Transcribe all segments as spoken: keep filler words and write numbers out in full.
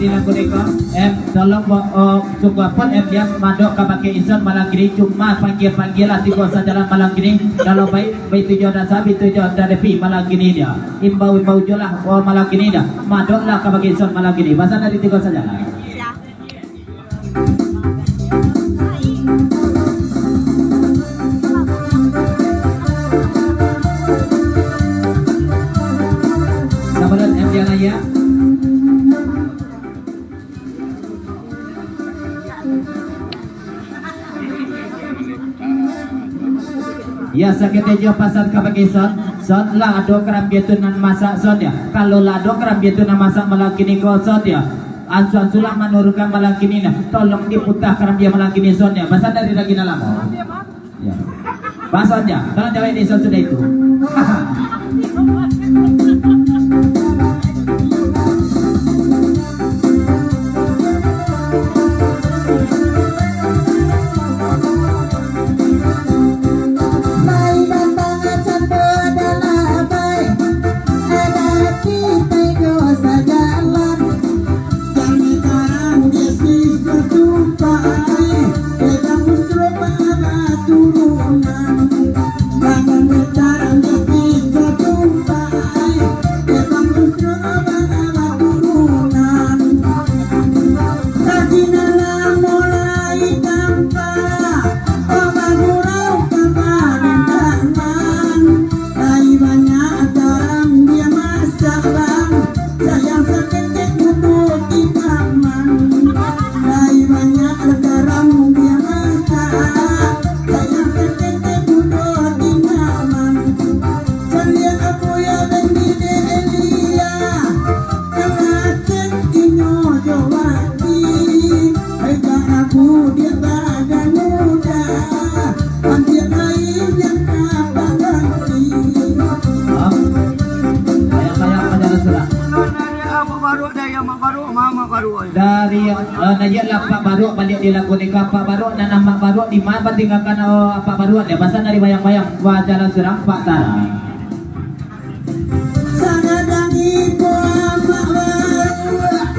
Lagu deka, em, tolong ba-, eh, sungguahpun, em, diam, madok ka bakeh ison malam kini, cuma panggia-panggialah tigo sajalan malam kini, kalau baik, baik tujuan rasa, baik tujuan tadapi malam kini dia. Imbau-imbau jolah, oh, malam kini dia. Madoklah ka bakeh ison malam kini. Pasan dari tigo sajalan. Sabaran M D N A ya. Ya, saketek jo pasan ka bakeh ison. Son lah ado karambia tu nan masak son ya. Kalau lah ado karambia tu nan masak malam kini ko son ya. Ansu-ansulah manurunkan malam kini nah. Tolong diputa karambia malam kini son ya. Pasan dari Ragi Nalamo. Ya. Pasan ya. Tolong jawab di son sudah itu. Banyak-banyak pada Rasulullah. Dari, eh, Najib lah Pak Baruk baliak di lagu ni. Ka Pak Baruk, nan Amak Baruk, di ma batinggakan, eh, Pak Baruk dia? Pasan dari bayang-bayang, wajah lah surang Pak Tara. Sagadang ibu amak baruak,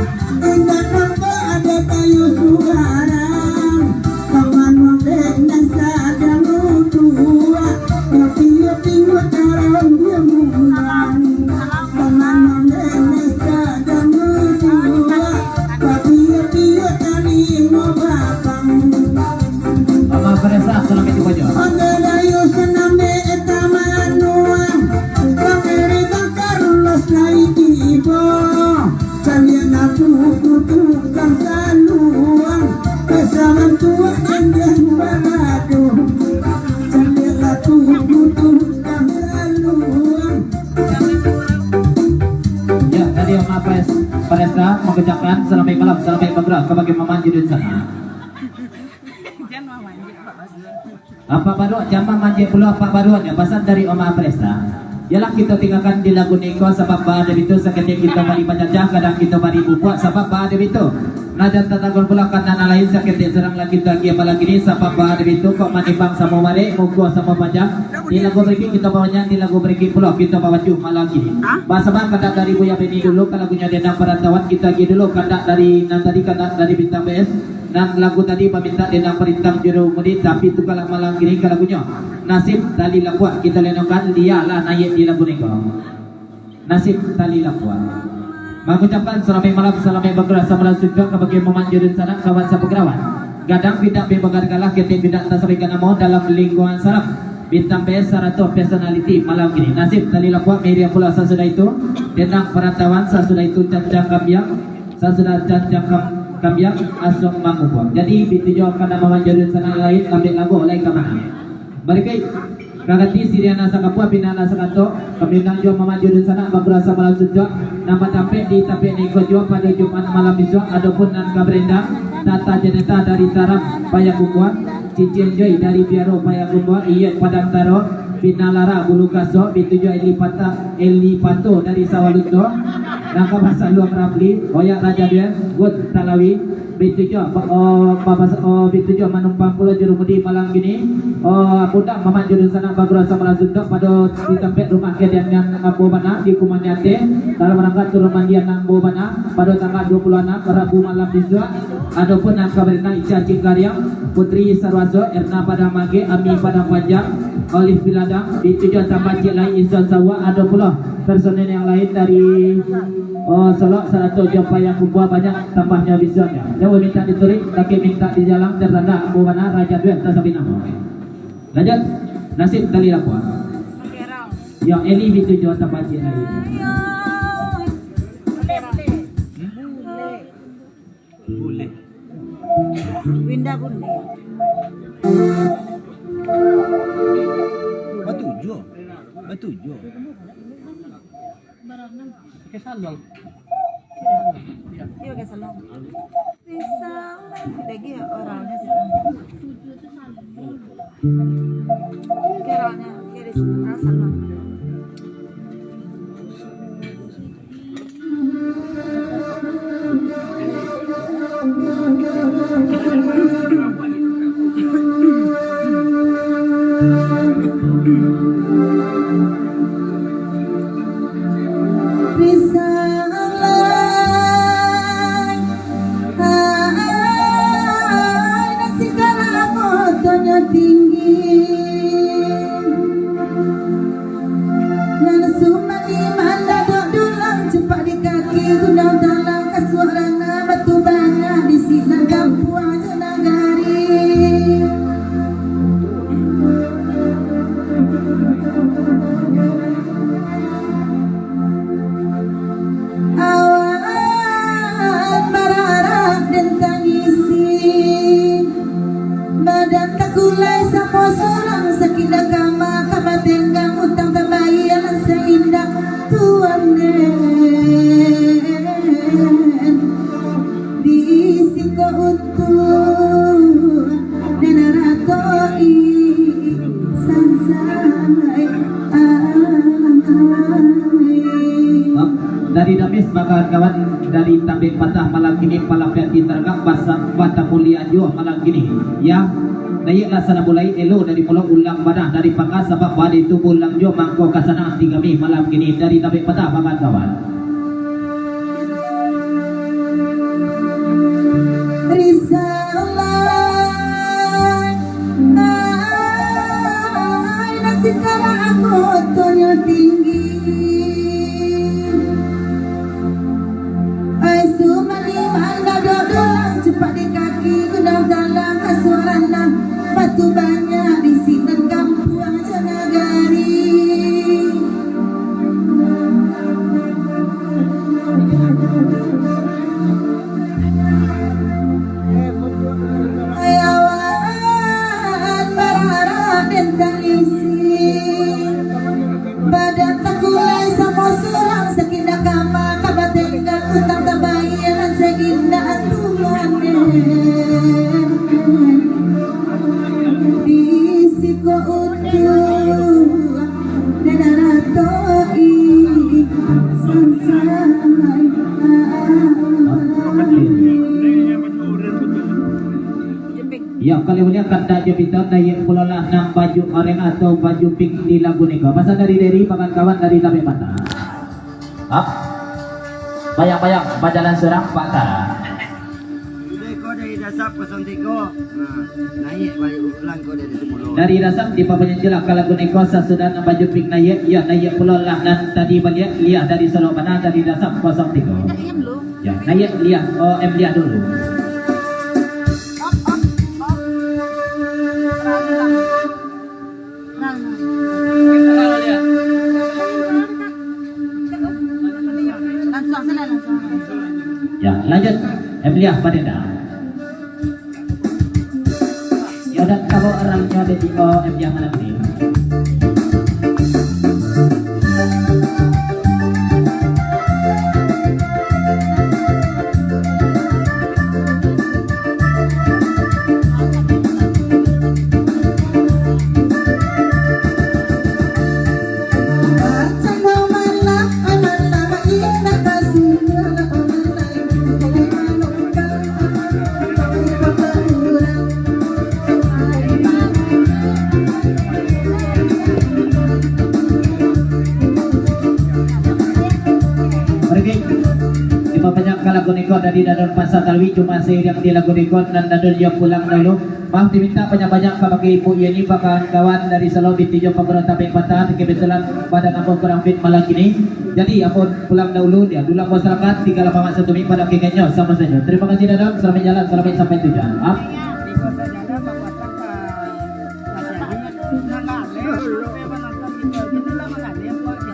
indak nampak ado kayu sugarang. Paman mambek nan sadang uduak, nyo piyo tinggu tarang dia mulang. Paman mambek nan sadang uduak, papiyo-piyo talingo babang. Abah Baresa, salamaik tibo jo. Angga dayu sanambe eta manuang, pangeri bakar ulos lai tibo. Caliak laku tukang saluang, pesa bantuak andiang balado. Caliak laku tukang saluang. Ya, tadi Oma Pres-, Presta mengucapkan salamaik malam, salamaik bagerak ka bakeh Mamak Judin sana. Apak Baruak, jamaah manjek pulo Apak Baruak, nyo pasan dari Oma Presta. Yalah, kito tinggakan di lagu niko, sabab baa dek itu, saketek kito bari bajajah, gadang kito bari bubuak, sabab baa dek itu. Nah, jan tatagor pulo ka nan lain, saketek surang lah kito agiah malam kini, sabab baa dek itu, kok manimbang samo barek, muko samo pajang. Di lagu barikik kito babanyak, di lagu barikik pulo kito babaco malam kini. Basamo kandak dari Buya Beni dulu, ka lagunyo Dendang Parantauan, kito agiah dulu kandak dari nan tadi, kandak dari Bintang B S. Nan lagu tadi bamintak dek nan parintang juru mudi, tapi tu kalah malam kini ka lagunyo Nasib Tali Lapuak. Kito lenokan, Lia lah naiak di lagu niko. Nasib Tali Lapuak. Mangucapkan salamaik malam, salamaik bagerak, samalam suntuak ka bakeh Mamak Judin sanak, kawan sapagerawan. Gadang bidak bi bagargalah, ketek bidak tasabaikan namo dalam lingkungan salam. Bintang B S sarato personaliti malam kini. Nasib Tali Lapuak, miriam pulo sasudah itu Dendang Parantauan, sasudah itu Cancang Kambiang. Sasudah Cancang Kam-, Kambiang, Asuak Mangubuak. Jadi, bitu jo ka nan mamanjari sanak lain, lambek lagu lai ka ma. Barikik, ka ganti siriah nan sakapuah, pinang nan sakato, kami undang jo mamanjari sanak bakurasa malam suntuak, nan batampek di tampek niko juo pado Jumaik malam isuak, adopun nan ka barendang, Tata Janeta dari Taram, Payakumbuah, Cincin Joi dari Biaro, Payakumbuah, Iyek Padang Taro, Pinalara Bulu Kasok, bitu jo Eli Pata-, Eli Pato dari Sawah Lunto, nan ka basaluang Ramli, Oyak Raja Duel, Gun Talawi, bitu jo, oh, babas-, oh, bitu jo manumpang pulo juru mudi malam kini, Oh, Bunda Mamat Juru Sanak Bagurasa Malam Suntok pado di tampek rumah kejadian ambo bana di Kumanyate, dalam rangka turun mandian ambo bana pado tanggal dua puluh anam, Rabu malam bisuak. Adopun nan ka barindak Ica Cingkariang, Putri Sarwaso, Erna Padang Mangge, Ami Padang Panjang, Olive Biladang, di tujuah tambah ciek lai Iso Sawa, ado pulo personil yang lain dari, oh, Solok, sarato jo Payakumbuah, banyak tambahnyo bisuaknyo. Jauah mintak dituruik, kaki mintak dijalang, tertanda ambo bana Raja Duel Tasabina. Lanjut, Nasib Tali Lampua. Yo, Eli di tujuah tambah ciek lai. Bulek. Winda Bulek. Batujuah. Batujuah. Pakai saluang. Iyo, pakai saluang. Lagi orangnya sih. Oke, orangnya. Oke, di sini. Saluang. Risalah, hai, nan sikarang otonyo tinggi. Nan sumani mandadok dulang, cupak di kaki gunang talang, kasuak rana batu banyak, di sinan kampuang jo nagari. Awan bararak den tangisi, badan takulai samo surang, sakik dakama ka batenggang, utang tabayia nan saindak tuan den. Di siko utuh nan ratoi sansai. Dari Damis, kawan-kawan, dari Tabek Patah malam kini, palapian di taragak basa-, batamuliaan juo malam kini. Ya, naiaklah sana mulai elo dari mulo ulang badah dari pangka, sabab badi tu pulang juo mangko ka sana ati kami malam kini dari Tabek Patah, kawan-kawan. Risalah, ai, nan sikarang otonyo tinggi. Ai, sumani mandadok dulang, cupak di kaki gunang talang, kasuak rana batu banyak, di sinan kampuang jo nagari. Awan bararak den tangisi, badan takulai samo surang, sakik dakama ka batenggang, utang tabayia nan saindak tuan den. Di siko utuh Yo, kalau buliah kandak jo pito, naiak pulolah nan baju oranye atau baju pink di lagu niko. Pasan dari Derry, kawan-kawan dari Tabek Patah. Hap. Bayang-bayang bajalan surang Pak Tara. Ko dari Dasap kosong tigo. Nah, naiak baliak ulang ko dari samulo. Dari Dasap dipabanyak jelas ka lagu niko, sasudah nan baju pink naiak, yo, naiak pulolah nan tadi baliak, Liah dari Solok bana dari Dasap kosong tigo. Yo, naiak Liah, oh, M Liah dulu. Yo, lanjut. M Liah, Padenda. Yo, dak tau urang nyo ado di O M Liah malam ni. Lagu niko dari Dadon Pasar Talawi, cuma sairiang di lagu niko nan Dadon yo pulang dahulu. Maaf diminta banyak-banyak kabake ibu Yeni, kawan-kawan dari Solo, Binti Jo, Pagaro Tapek Patah, kebetulan badan ambo kurang fit malam kini. Jadi, ambo pulang dahulu dia. Dulang masyarakat, tinggal mamak satu mi pada kengenya sama saja. Terima kasih Dadon, selamat jalan, selamat sampai tujuan. Maaf.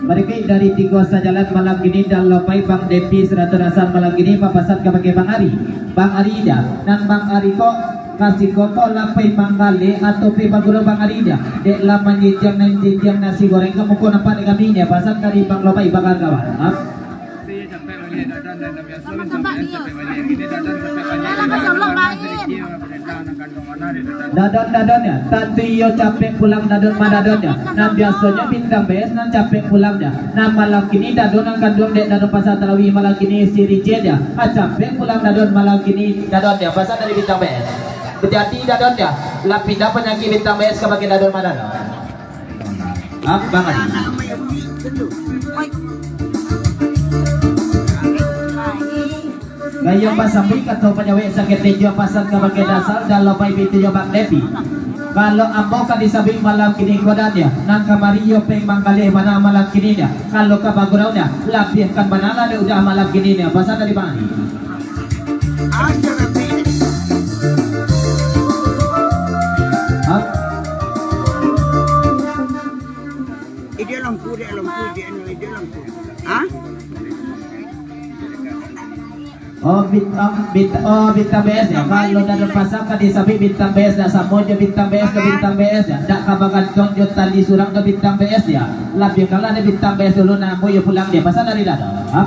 Barikik dari Tigo Sajalan malam kini, dan lopai Bang Depi seratus rasan malam kini, papasan kabake Bang Ari. Bang Ari dah, nan Bang Ari ko, kasih koko lah pai manggaleh atau pai bagurau Bang Ari dah. Dek lah manjijang nan jijang nasi goreng ka muko nampak dek kami ni, pasan dari Bang Lopai bakal kawan. Ha? Dadon, Dadon ya, tantu iyo capek pulang Dadon mah Dadon ya. Nan biasonyo Bintang B S nan capek pulang ya. Nah, malam kini Dadon nan kanduang dek Dadon Pasar Talawi malam kini si Rice ya. Ah, capek pulang Dadon malam kini Dadon ya. Pasan dari Bintang B S. Jadi Dadon ya, lah pindah panyakik Bintang B S kabake Dadon mah Dadon. Abang Adi. Gayuang basambuik kato panyawek saketek juo pasan kabake Dasal, dan lopai Binti Jo Bang Depi. Kalau ambo ka disambuik malam kini ko Dadon ya, nan kamari iyo pai manggaleh bana malam kini nyo. Kalau ka bagurau nyo, labiahkan bana lah dek udah malam kini nyo. Pasan dari Bang Adi. Hah? Eh, dia lampu, dia lampu, dia anu, dia lampu. Hah? Oh, bintang, bintang, oh, Bintang B S ya. Kalau Dadon Pasar ka disambuik Bintang B S ya, samo jo Bintang B S jo Bintang B S ya. Dak ka bagantuang jo tali surang jo Bintang B S ya. Labiahkan lah dek Bintang B S dulu, nah, ambo iyo pulang dia. Pasan dari Dadon. Hah?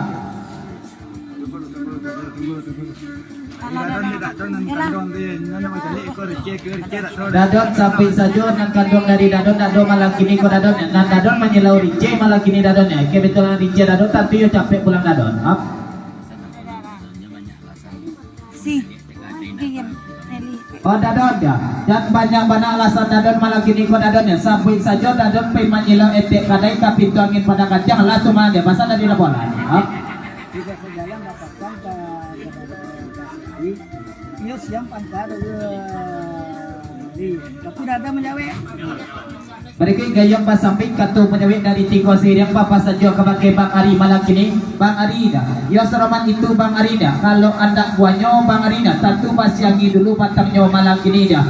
Dadon sampai sajo nan kanduang dari Dadon, Dadon malam kini ko Dadon, nan Dadon manyilau Rice malam kini Dadon ya. Kebetulan Rice Dadon, tapi yo capek pulang Dadon. Hap. Si, Giyan, Eli. Oh, Dadon ya. Dan banyak bana alasan Dadon malam kini ko Dadon ya. Sampai sajo Dadon pai manyilau etek kadai ka pintu angin Padang Kancang lah tu mah dia. Pasan dari laporan. Hap. Tidak sejalan batasan ka, iyo siang pancar, iyo. Tapi dah ada menjawab. Barikik gayuang basambuik kato panyawek dari Tigo Siriang, papasan juo kabake Bang Ari malam kini. Bang Ari dah. Yo saroman itu Bang Ari dah. Kalau andak buahnyo Bang Ari dah, tantu basiangi dulu batangnyo malam kini dah.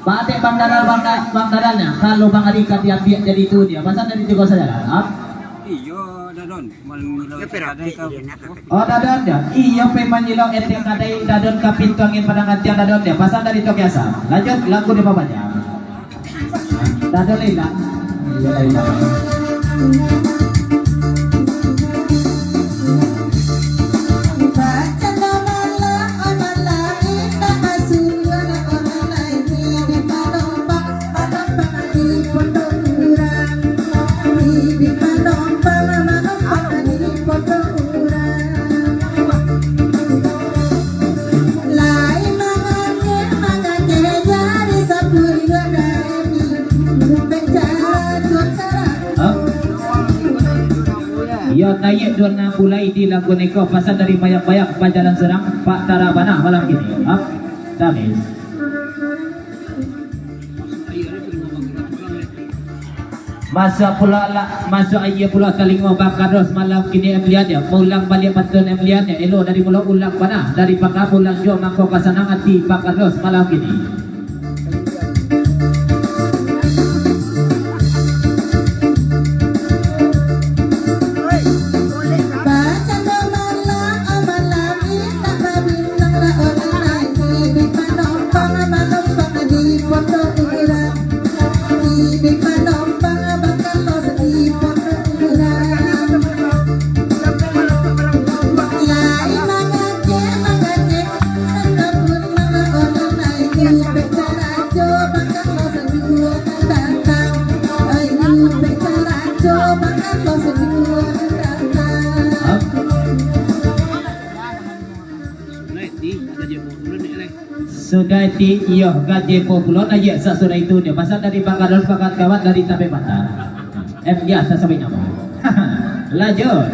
Badek Bang Dadal, Bang Da-, Bang Dadal nyo. Kalau Bang Ari ka diambiak jadi tu dia. Pasan dari Tigo Sajalan. Ha? Iyo, Dadon. Manyilau etek kadai ka. Oh, Dadon ya. Iyo, pai manyilau etek kadai Dadon ka pintu angin Padang Kancang Dadon ya. Pasan dari Toke Asa. Lanjut, lagu dia babanyak. Dadon Lila. Iya, Lila. Hah? Yo, naiak duo nan bulai di lagu niko, pasan dari Bayang-Bayang, bajalan surang, Pak Tarabana malam kini. Hah? Tamis. Masuak pulo lah, masuak aia pulo talingo Bang Kados malam kini M Lian ya. Maulang baliak pantun M Lian ya. Elok dari mulo ulang panah, dari pangka pulang juo mangko ka sanang ati Bang Kados malam kini. Sudah ti iyo gaje po pulo naiak sasudah itu nyo. Pasan dari Bang Kadon, Bang Kawat dari Tapek Patah. M G A tasabik namo. Lanjut.